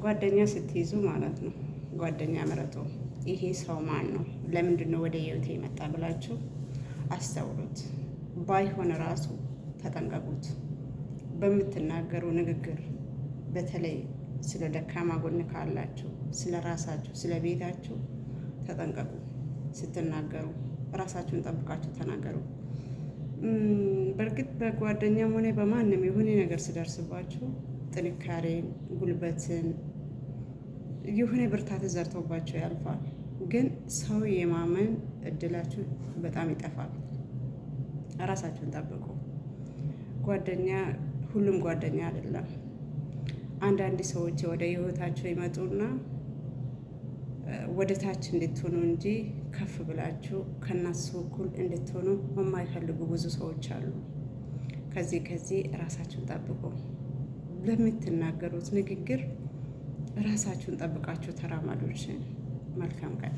ጓደኛ ስትይዙ ማለት ነው፣ ጓደኛ ምረጡ። ይሄ ሰው ማን ነው? ለምንድን ነው ወደ ህይወቴ የመጣ ብላችሁ አስተውሉት። ባይሆን ራሱ ተጠንቀቁት። በምትናገሩ ንግግር በተለይ ስለ ደካማ ጎን ካላችሁ፣ ስለ ራሳችሁ፣ ስለ ቤታችሁ ተጠንቀቁ። ስትናገሩ ራሳችሁን ጠብቃችሁ ተናገሩ። በእርግጥ በጓደኛም ሆነ በማንም የሆነ ነገር ስደርስባችሁ ጥንካሬን፣ ጉልበትን፣ የሆነ ብርታት ዘርቶባቸው ያልፋል። ግን ሰው የማመን እድላችሁ በጣም ይጠፋል። ራሳችሁን ጠብቁ። ጓደኛ ሁሉም ጓደኛ አይደለም። አንዳንድ ሰዎች ወደ ህይወታቸው ይመጡና ወደ ታች እንድትሆኑ እንጂ ከፍ ብላችሁ ከእነሱ እኩል እንድትሆኑ የማይፈልጉ ብዙ ሰዎች አሉ። ከዚህ ራሳችሁን ጠብቁ። ለምትናገሩት ንግግር ራሳችሁን ጠብቃችሁ ተራማዶች። መልካም ቀን።